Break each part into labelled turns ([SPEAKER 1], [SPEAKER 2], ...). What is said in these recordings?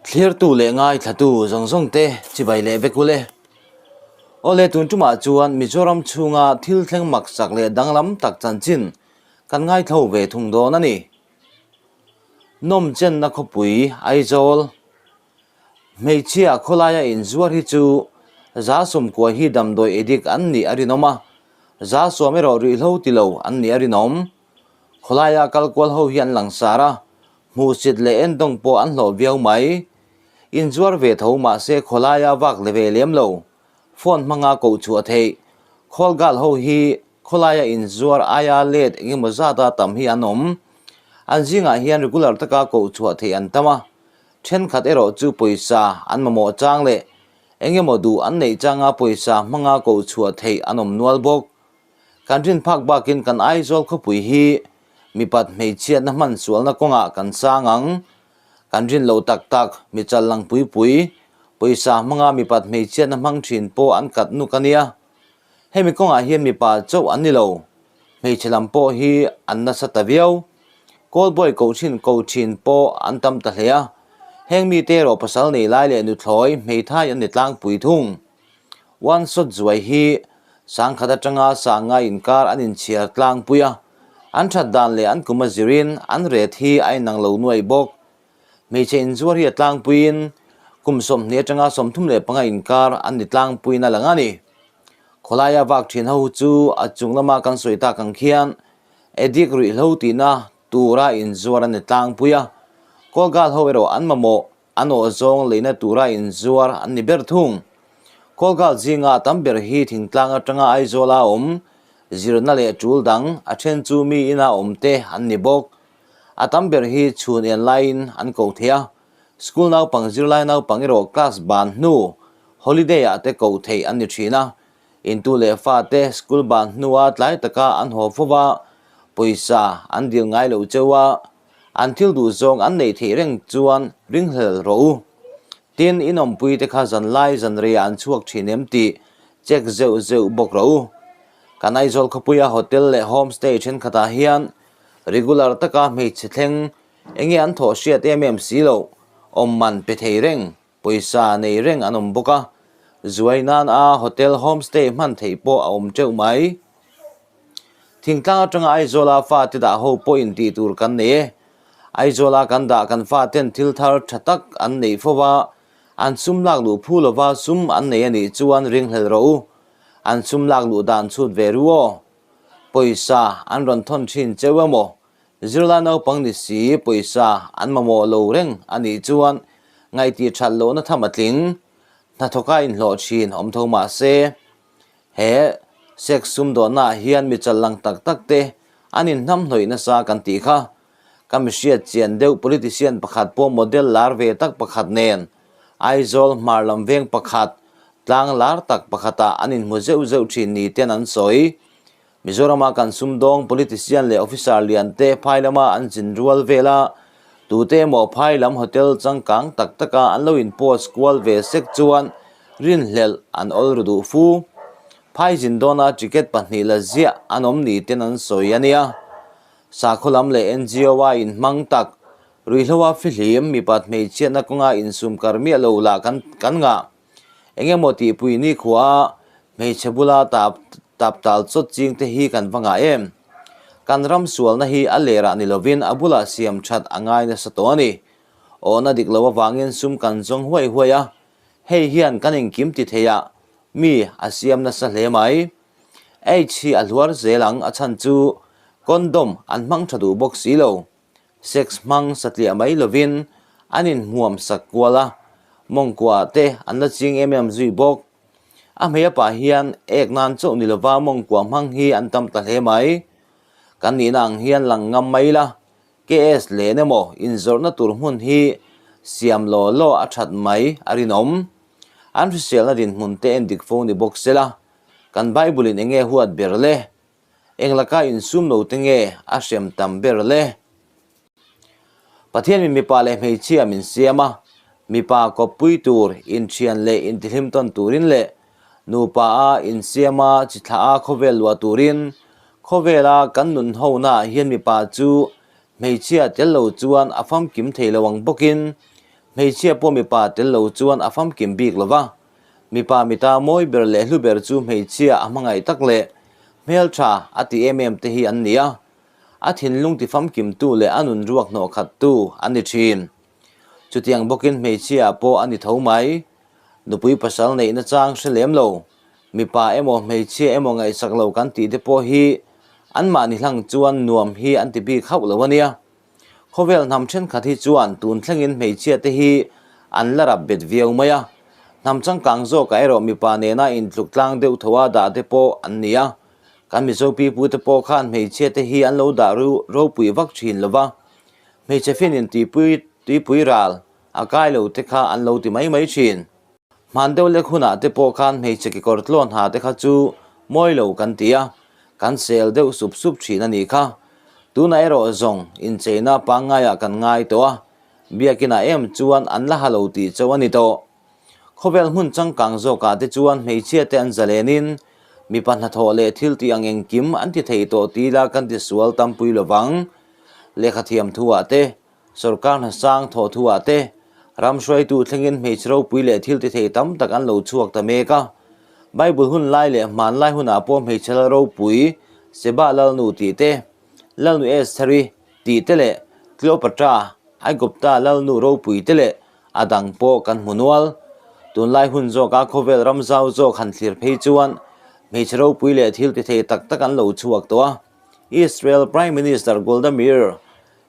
[SPEAKER 1] Thlirtu leh ngaithlatu zawng zawng te chibai leh vek ule. Awle tun tumah chuan Mizoram chhunga thil thleng mak sak leh danglam tak chanchin kan ngaithlo ve thung dawn a ni. Nawmchenna khawpui Aizawl Hmeichhia khawlaia inzuar hi chu 190 hi damdawi edik an nih a rinawm a, 10% erawh ruihhlo ti lo an nih a rinawm. Khawlaia kal kual ho hi an langsar a, hmuhsit leh endawng pawh an hlawh viau mai. Inzuar ve tho mahse khawlaia vak le ve lem lo, phone hmanga koh chhuah theih. Khawlgal ho hi khawlaia inzuar aia let engemaw zata tam hi an awm. An zingah hian regular taka koh chhuah theih an tam a, Thenkhat erawh chu pawisa an mamawh chang leh engemaw duh an neih changa pawisa hmanga koh chhuah theih an awm nual bawk. Kan rin phak bakin kan Aizawl khawpui hi mipat hmeichhiatna hman sualna kawngah kan sang ang. Kan rin lo tak tak mi chal lang pui pui, pawisa hmanga mipat hmeichhiatna hmang thin pawh an kat nuk a nia. Hemi kawngah hian mipa chauh an ni lo, hmeichhe lam pawh hi an nasa ta viau. Callboy koh thin ko thin pawh an tam ta hle a, heng mite erawh pasal nei lai leh nuthlawi hmeithai an ni tlangpui thung. One shot zuai hi sangkhat atanga sanga inkar an inchhiar tlangpui a, an that dan leh an kum a zirin an ret hi a inang lo nuaih bawk. Hmeichhe inzuar hi a tlangpuiin kum 20 atanga 35 inkar an ni tlangpuiin a lang a ni. Khawlaia vak thin ho chu a chung lama kan sawi tak ang khian addict ruihhlo tihna tura inzuar an ni tlangpui a, Kawlgal ho erawh an mamawh an awh zawng leina tura inzuar an ni ber thung. Kawlgal zinga a tam ber hi thingtlang atanga Aizawla awm zirna leh tul dang a then chu mi ina awm te an ni bawk. A tam ber hi chhun en laiin an ko thei a, school naupang zirlai naupang erawh class ban hnu holiday ah te ko theih an ni thin a, intu leh fa te school ban hnua tlai taka an haw fo va, pawisa an dil ngai lo cheu a, an thil duh zawng an neih theih reng chuan ringhlel rawh u. Tin, in awmpui te kha zanlai zanreiah an chhuak thin em tih check zeuh zeuh bawk rawh u. Kan Aizawl khawpuia hotel leh homestay thenkhatah hian Regular taka hmeichhe thleng enge an thawh hriat em em si loh, awm man pe thei reng, pawisa nei reng an awm bawk a, zuai nan a hotel homestay hman theih pawh a awm teuh mai. Thingtlang atanga Aizawla fate dah ho pawh in tih tur kan nei e. Aizawla kan dah kan faten thil thar tha tak an neih fo va, an sum lak luh phu lova sum an nei a nih chuan ringhlel rawh u. An sum lak luh dan chhut ve ru aw. Pawisa an rawn thawn thin cheu emaw? Zirlai naupang ni si pawisa an mamawh lo reng a nih chuan ngaihtir that lohna tham a tling. Hnathawka inhlawh thin awm tho mah se, he sex sumdawnnaah hian mi challang tak tak te an inhnamhnawih nasa kan tih kha. Ka mihriat chian deuh politician pakhat pawh model lar ve tak pakhat nen Aizawl hmar lam veng pakhat tlang lar tak pakhatah an inhmu zeuh zeuh thin ni ten an sawi. Mizorama kan sumdawng politician leh officer lian te phai lama an zin rual vel a, tute emaw phai lam hotel changkang tak taka an lo in post kual ve sek chuan rinhlelh an awl ru duh fu. Phai zin dawna ticket pahnih la ziah an awm ni ten an sawi a nia. Sakhaw lam leh NGO-a inhmang tak, ruihhloa fihlim, mipat hmeichhiatna kawnga insum kar miah lo lah kan kan ngah. Eng emaw tihpui nikhua hmeichhe bula tap tap tal chawt ching te hi kan va ngah em? Kan ram sualna hi a lerah ni lovin a bulah siam that a ngai nasa tawh a ni. Awhna dik lo avangin sum kan zawng huai huai a, hei hian kan engkim ti theiah mi a siam nasa hle mai. Aids hi a hluar zel ang a chhan chu condom an hmang tha duh bawk si lo. Sex hmang satliah mai lovin an inhmuam sak kual a, mawngkuaah te an la ching em em zui bawk. A hmei a pah hian ek nan chauh ni lova mawngkua hmang hi an tam ta hle mai. Kan nihna ang hian lang ngam mai la, KS len emaw inzawrhna tur hmun hi siam law law a that mai a rinawm. An hriselna dinhmun te endik fo ni bawk sela, Kan Bible in enge huat ber le? Eng laka insum lo te nge a hrem tam ber le? Pathian min mipa leh hmeichhia min siam a, mipa kawppui tur, inthian leh intihlim tawn turin leh nupa a insiam a chi thlah a khawvel luah turin, khawvela kan nun hona ah hian mipa chu hmeichhia tel lo chuan a famkim thei lo ang bawkin Hmeichhia pawh mipa tel lo chuan a famkim bik lo va. Mipa mita mawi ber leh hlu ber chu hmeichhia a hmangaih tak leh hmeltha a ti em em te hi an ni a. A thinlung ti famkimtu leh a nun ruak hnawh khattu an ni thin. Chutiang bawkin hmeichhia pawh a ni tho mai. Nupui pasal neihna chang hre lem lo, mipa emaw hmeichhia emaw ngaihsak lo kan tih te pawh hi anmahni hlang chuan nuam hi an ti bik hauh lo a nia. Khawvel hnam thenkhat hi chuan tun thlengin hmeichhia te hi an la rap bet viau mai a, hnam changkang zawkah erawh mipa nena intluk tlang deuh tho a dah te pawh an ni a. Kan Mizo pipu te pawh khan hmeichhia te hi an lo dah ropui vak thin lo va, hmeichhe finin tuipui tuipui ral a kai lo te kha an lo ti mai mai thin. Hman deuh lek hunah te pawh khan hmeichhe kekawr tlawn ha te kha chu mawi lo kan ti a, kan sel deuh sup sup thin a nih kha. Tunah erawh zawng incheina pangngaiah kan ngai tawh a, biakinah em chuan an la ha lo tih chauh a ni tawh. Khawvel hmun changkang zawkah te chuan hmeichhia te an zalenin mipa hnathawh leh thil tih ang engkim an ti thei tawh ti ila kan ti sual tampui lovang. Lehkhathiam thuah te Sorkar hnasang thawh thuah te, ram hruaitu thlengin hmeichhe ropui leh thil ti thei tam tak an lo chhuak ta mek a. Bible hun lai leh hmanlai hunah pawh hmeichhe lal ropui Seba Lalnu tih te, Lalnu Estheri tih te leh Cleopatra, Aigupta Lalnu ropui te leh a dang pawh kan hmu nual. Tunlai hun zawka khawvel ram zau zawk han thlir phei chuan hmeichhe ropui leh thil ti thei tak tak an lo chhuak tawh a. Israel Prime Minister Golda Meir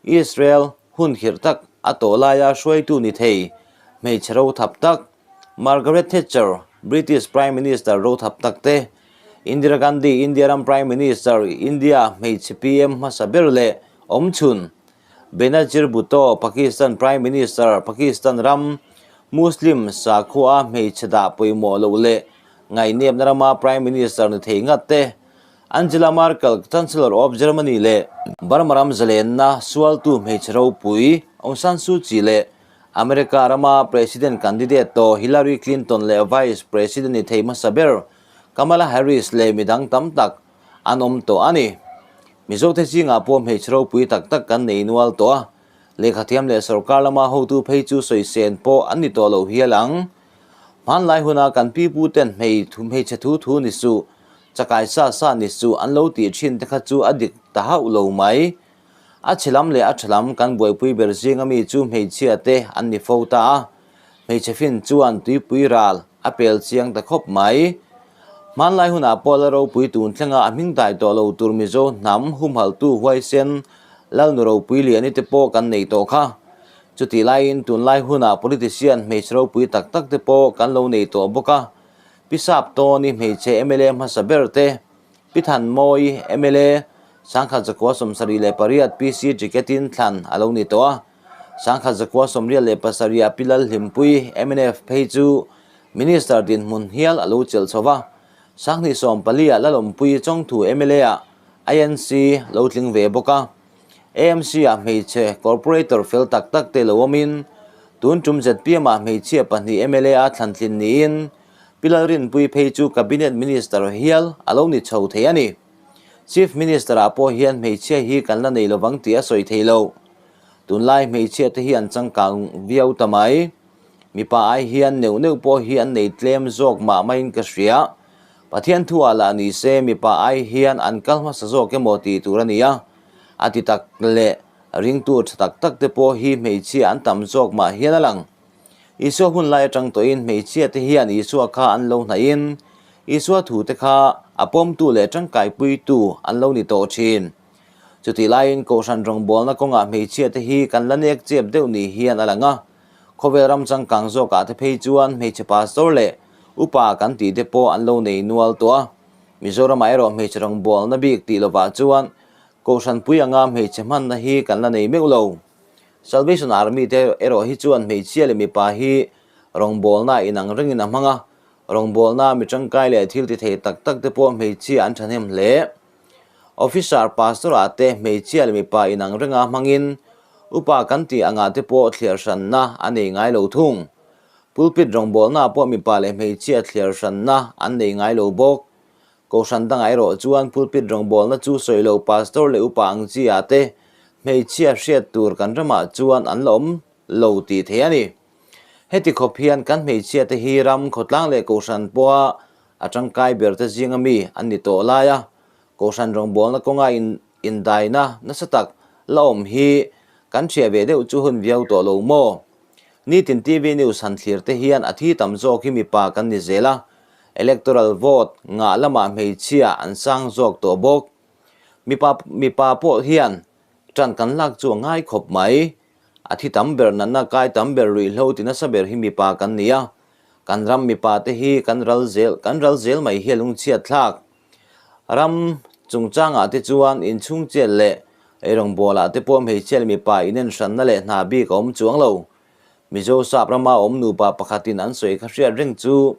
[SPEAKER 1] Israel hun khirh tak a tawh laia hruaitu ni thei hmeichhe rothap tak Margaret Thatcher, British Prime Minister rothap tak te, Indira Gandhi, India ram Prime Minister, India hmeichhe PM hmasa ber leh awmchhun, Benazir Bhutto, Pakistan Prime Minister, Pakistan ram Muslim sakhua hmeichhe dah pawimawh loh leh ngaihnepna rama Prime Minister ni thei ngat te, Angela Merkel, Chancellor of Germany leh Burma ram zalenna sualtu hmeichhe ropui Aung San Suu Kyi leh America rama President candidate tawh Hillary Clinton leh Vice President ni thei hmasa ber Kamala Harris leh midang tam tak an awm tawh a ni. Mizote zingah pawh hmeichhe ropui tak tak kan nei nual tawh a, lehkhathiam leh sorkar lama hotu phei chu sawisên pawh an ni tawh lo hial ang. Hmanlai huna kan pipu ten hmeichhe thu thu ni suh, Chakai sa sa ni chu an lo tih thin te kha chu a dik ta hauh lo mai. A chhe lam leh a tha lam kan buaipui ber zinga mi chu hmeichhia te an ni fo ta a, hmeichhe fin chuan tuipui ral a pel chiang ta khawp mai. Hmanlai hunah pawh la ropui tun thlenga a hming dai tawh lo tur Mizo hnam humhaltu huaisen Lalnu ropui liani te pawh kan nei tawh kha. Chutih laiin tunlai hunah politician hmeichhe ropui tak tak te pawh kan lo nei tawh bawk a, Pi Sap Tawni hmeichhe mla hmasa ber te, Pi Than Mawi mla 1978 PC ticket-in thlan a lo ni tawh a, 1987 ah Pi Lalhlimpui mnf phei chu Minister dinhmun hial a lo chelh chho va, 2014 ah Lalawmpui Chawngthu mla ah INC lo tling ve bawk a. AMC-ah hmeichhe corporator fel tak tak te lo awmin, tun tum ZPM-ah hmeichhia pahnih mla-a thlantlin niin Pi Lalrinpuii phei chu Cabinet Minister hial a lo ni chho thei a ni. Chief Minister-ah pawh hian hmeichhia hi kan la nei lovang tih a sawi thei lo. Tunlai hmeichhia te hi an changkang viau ta mai. Mipa ai hian neuh neuh pawh hi an nei tlem zawk mah maiin ka hria. Pathian thuah lah ni se mipa ai hian an kal hmasa zawk emaw tih tur a ni a, a ti tak leh ringtu tha tak tak te pawh hi hmeichhia an tam zawk mah hian a lang. Isua hun lai atang tawhin hmeichhia te hian Isua kha an lo hnaih in Isua thu te kha a pawmtu leh tangkaipuitu an lo ni tawh thin. Chutih laiin Kohhran rawngbawlna kawngah hmeichhia te hi kan la nek chep deuh ni hian a lang a, Khawvel ram changkang zawkah te phei chuan hmeichhe pastor leh upa kan tih te pawh an lo nei nual tawh a. Mizoramah erawh hmeichhe rawngbawlna bik tih lovah chuan Kohhran pui anga hmeichhe hmanna hi kan la nei meuh lo. Salvation Army te erawh hi chuan hmeichhia leh mipa hi rawngbawlna inang rengin a hmang a, rawngbawlna mi tangkai leh thil ti thei tak tak te pawh hmeichhia an thahnem hle. Officer Pastor ah te hmeichhia leh mipa inang renga hmangin upa kan tih angah te pawh thliar hranna a nei ngai lo thung. Pulpit rawngbawlna pawh mipa leh hmeichhia thliar hranna an nei ngai lo bawk. Kohhran dangah erawh chuan pulpit rawngbawlna chu sawi lo Pastor leh upa ang chi ah te hmeichhia hriat tur kan ramah chuan an la awm lo tih theih a ni. Heti khawp hian kan hmeichhia te hi ram khawtlang leh kohhran pawha a tangkai ber te zinga mi an ni tawh lai a, kohhran rawngbawlna kawnga in indaina nasa tak la awm hi kan hriah ve deuh chu hun viau tawh lo maw? Nitin TV news han thlir te hian a thi tam zawk hi mipa kan ni zel a, electoral vote ngah lamah hmeichhia an sang zawk tawh bawk. Mipa mipa pawh hian ṭan kan lak chu a ngai khawp mai. A thi tam ber natna kai tam ber ruihhlo ti nasa ber hi mipa kan ni a, kan ram mipa te hi kan ral zel kan ral zel mai hi a lungchhiat thlak. Ram chungchangah te chuan inchhung chet leh eirawngbawl-ah te pawh hmeichhia leh mipa inen hranna leh hna bik a awm chuang lo. Mizo sap rama awm nupa pakhatin an sawi kha hriat reng chu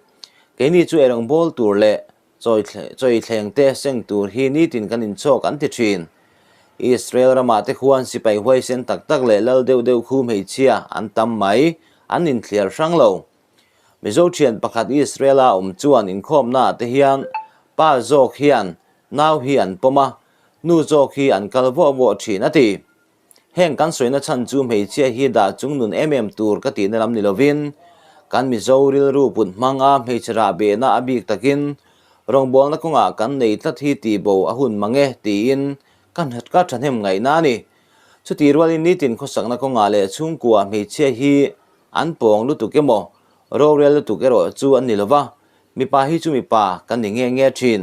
[SPEAKER 1] keini chu eirawngbawl tur leh chawi thleng te seng tur hi nitin kan inchawk an ti thin. Israel ramah te khuan sipai huaisen tak tak leh lal deuh deuh khu hmeichhia an tam mai, an inthliar hrang lo. Mizo thian pakhat Israel-a awm chuan inkhawmnaah te hian pa zawk hian nau hi an pawm a, nu zawk hi an kal vawh vawh thin a ti. Heng kan sawina chhan chu hmeichhia hi dah chung nun em em tur ka tihna lam ni lovin, kan Mizo rilru put hmanga hmeichhe rah behna a bik takin rawngbawlna kawngah kan nei tlat hi tihbo a hun mang e tiin ka ka thahnem ngaihna a ni. Chutih rualin nitin khawsakna kawngah leh chhungkua hmeichhia hi an pawng lutuk emaw rorel lutuk erawh chu an ni lova, mipa hi chu mipa kan ni nge nge thin.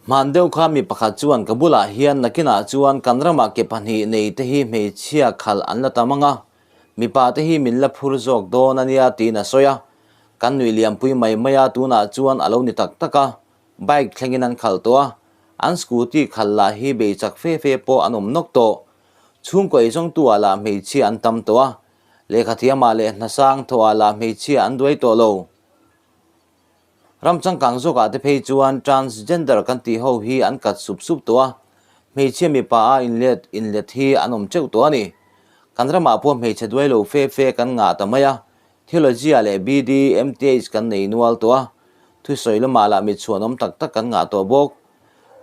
[SPEAKER 1] Hman deuh kha mi pakhat chuan ka bulah hian nakinah chuan kan ramah ke pahnih nei te hi hmeichhia khalh an la tam ang a, mipa te hi min la phur zawk dawn a nia tiin a sawi a. Kan nuih liampui mai mai a, tunah chuan a lo ni tak tak a, bike thlengin an khalh tawh a, an scooty khalh lah hi bei chak fe fe pawh an awm nawk tawh. Chhungkaw eizawngtu ah lah hmeichhia an tam tawh a, lehkhathiamah leh hnasang thawhah lah hmeichhia an duai tawh lo. Ram changkang zawkah te phei chuan transgender kan tih ho hi an kat sup sup tawh a, hmeichhia mipa a inlet inlet hi an awm teuh tawh a ni. Kan ramah pawh hmeichhe duai lo fe fe kan ngah ta mai a, theology ah leh BD, MTH kan nei nual tawh a, thusawi lamah lah mi chhuanawm tak tak kan ngah tawh bawk.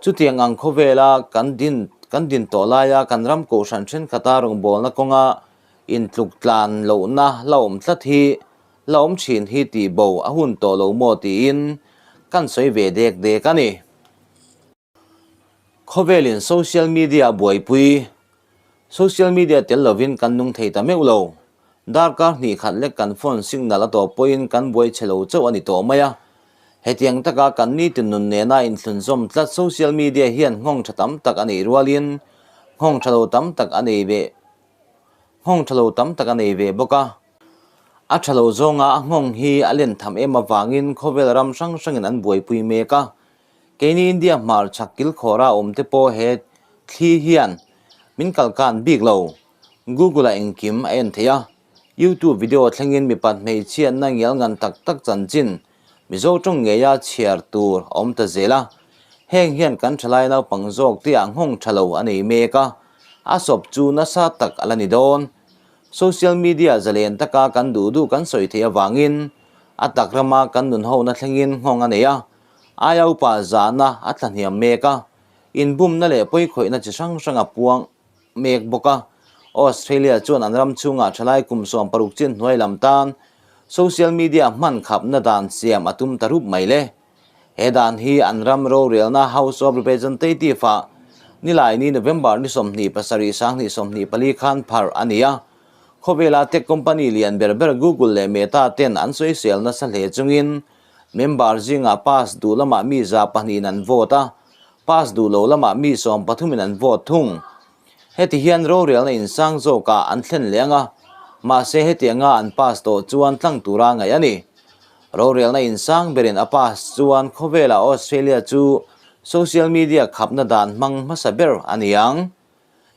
[SPEAKER 1] Chutiang ang khawvela kan din kan din tawh laia kan ram kohhran thenkhat-a rawngbawlna kawnga intluk tlan lohna la awm tlat hi La awm thin hi tih bo a hun tawh lo maw tiin kan sawi ve dek dek a ni. Khawvelin social media a buaipui. Social media tel lovin kan nung thei ta meuh lo. Darkar hnih khat lek kan phone signal a tawp pawhin kan buai chhe lo chauh a ni tawh mai a. Hetiang taka kan nitin nun nena inthlunzawm tlat social media hian nghawng tha tam tak a neih rualin nghawng tha lo tam tak a nei ve nghawng tha lo tam tak a nei ve bawk a. A tha lo zawnga a nghawng hi a len tham em avangin khawvel ram hrang hrangin an buaipui mek a. Keini India hmar chhak kilkhawra awm te pawh he thli hian min kalkan bik lo. Google-ah engkim a en thei a. YouTube video thlengin mipat hmeichhiatna ngial ngan tak tak chanchin Mizo tawng ngeia chhiar tur a awm ta zel a. Heng hian kan thalai naupang zawk te ah nghawng tha lo a nei mek a. A sawp chu nasa tak a la ni dawn. Social media zalen taka kan duh duh kan sawi theih avangin a tak rama kan nun hona thlengin nghawng a nei a, aia upa zahna a tla hniam mek a, inbumna leh pawikhawihna chi hrang hrang a puang mek bawk a. Australia chuan an ram chhungah thalai kum 16 chin hnuai lam tan social media hman khapna dan siam a tum ta rup mai le. He dan hi an ram rorelna House of Representative-ah Nilaini November ni 27 2024 khan pharh a ni a. Khawvela tech company lian ber ber Google leh Meta ten an sawisel nasa hle chungin member zingah pass duh lamah mi 200 in an vote a, pass duh lo lamah mi 13 in an vote thung. Heti hian rorelna insang zawkah an thlen leh ang a, mahse hetianga an pass tawh chuan tlang tura ngaih a ni. Rorelna insang berin a pass chuan khawvelah Australia chu social media khapna dan hmang hmasa ber a ni ang.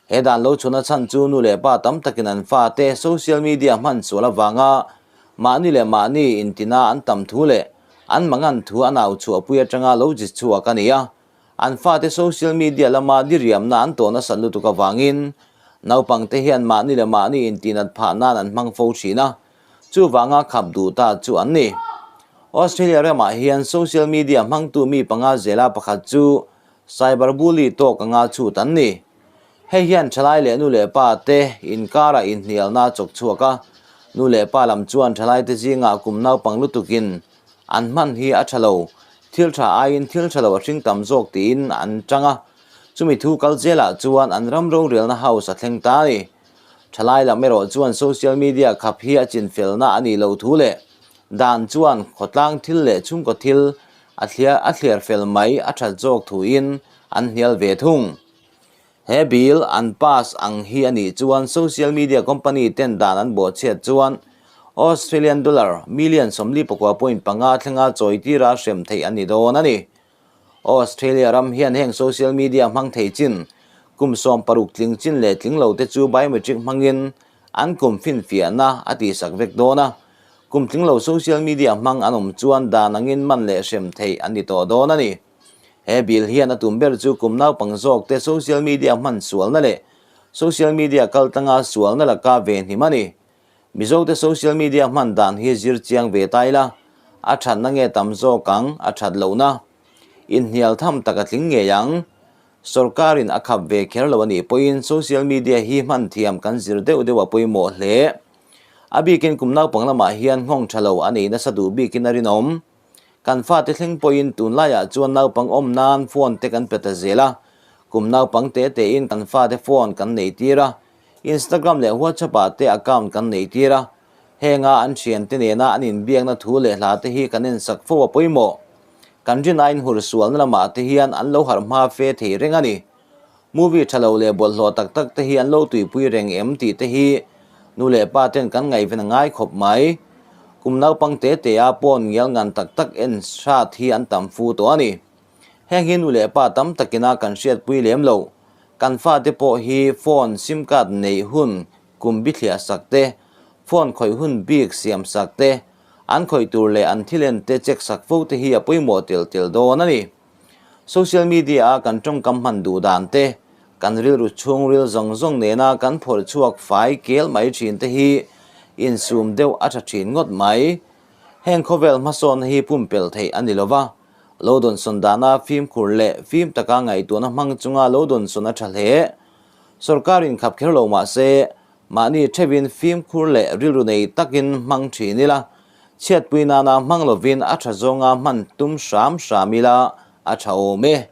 [SPEAKER 1] He dan lo chhuna chhan chu nu leh pa tam takin an fate social media hman sual avanga mahni leh mahni intina an tam thu leh an mangan thu an au chhuahpui atanga lo zit chhuak a ni a. An fate social media lama diriamna an tawh nasat lutuk avangin naupangte hian mahni leh mahni intinat phah nan an hmang fo thin a. Chuvanga khap duh ta chu an ni. Australia ramah hian social media hmangtu mi panga zela pakhat chu cyber bully tawk anga chhut an ni. Hei hian thalai leh nu leh pa te inkarah inhnialna a chawk chhuak a, Nu leh pa lam chuan thalaite zingah kum naupang lutukin an hman hi a tha lo, thil tha aiin thil tha lo a hring tam zawk tiin an tang a. Chumi thu kal zelah chuan an ram rorelna house a thleng ta a ni. Thalai lam erawh chuan social media khap hi a chinfelna a nih loh thu leh dan chuan khawtlang thil leh chhungkaw thil a thliar a thliar fel mai a that zawk thuin an hnial ve thung. He bill an pass ang hi a nih chuan social media company ten dan an bawhchhiat chuan Australian dollar million 44.5 thlenga chawi tira hrem theih a ni dawn a ni. Australia ram hian heng social media hmang thei chin kum 16 tling chin leh tling lo te chu biometric hmangin an kum finfiahna a tihsak vek dawn a. Kum tling lo social media hmang an awm chuan dan angin man leh hrem theih an ni tawh dawn a ni. He bill hian a tum ber chu kum naupang zawk te social media hman sualna leh social media kal tlanga sualna laka ve hnim a ni. Mizo te social media hman dan hi zir chiang ve ta ila, a thatna nge tam zawk ang, a that lohna. Inhnial tham tak a tling ngei ang. Sorkarin a khap ve kher lo a nih pawhin social media hi hman thiam kan zir deuh deuh a pawimawh hle. A bikin kum naupang lamah hian nghawng tha lo a nei nasa duh bikin a rinawm. Kan fate thleng pawhin tunlaiah chuan naupang awm nan phone te kan pe ta zel a, kum naupang te tein kan fate phone kan nei tir a, Instagram leh WhatsApp ah te account kan nei tir a, henga an thiante nena an inbiakna thu leh hla te hi kan ensak fo a pawimawh. Kan rinaiin hur sualna lamah te hian an lo harh hma fe thei reng a ni. Movie tha lo leh bawlhhlawh tak tak te hi an lo tuipui reng em tih te hi nu leh pa ten kan ngaihven a ngai khawp mai. Kum naupang te te a pawn ngial ngan tak tak en hrat hi an tam fu tawh a ni. Heng hi nu leh pa tam takina kan hriatpui lem lo. Kan fate pawh hi phone sim card neih hun kum bithliah sak te, phone khawih hun bik siam sak te, an khawih tur leh an thil en te check sak fo te hi a pawimawh tel tel dawn a ni. Social media a kan tawngkam hman duh dan te, kan rilru chhungril zawng zawng nena kan phawrh chhuak fai kel mai thin te hi insum deuh a tha thin ngawt mai. Heng khawvel hmasawnna hi pumpelh theih a ni lova, lo dawnsawn dana fimkhur leh fim taka ngaihtuahna hmang chunga lo dawnsawn a tha hle. Sorkar inkhap kher lo mah se, mahni theuhin fimkhur leh rilru nei takin hmang thin ila, chhiatpui nana hmang lovin a tha zawnga hman tum hram hram ila a tha awm e.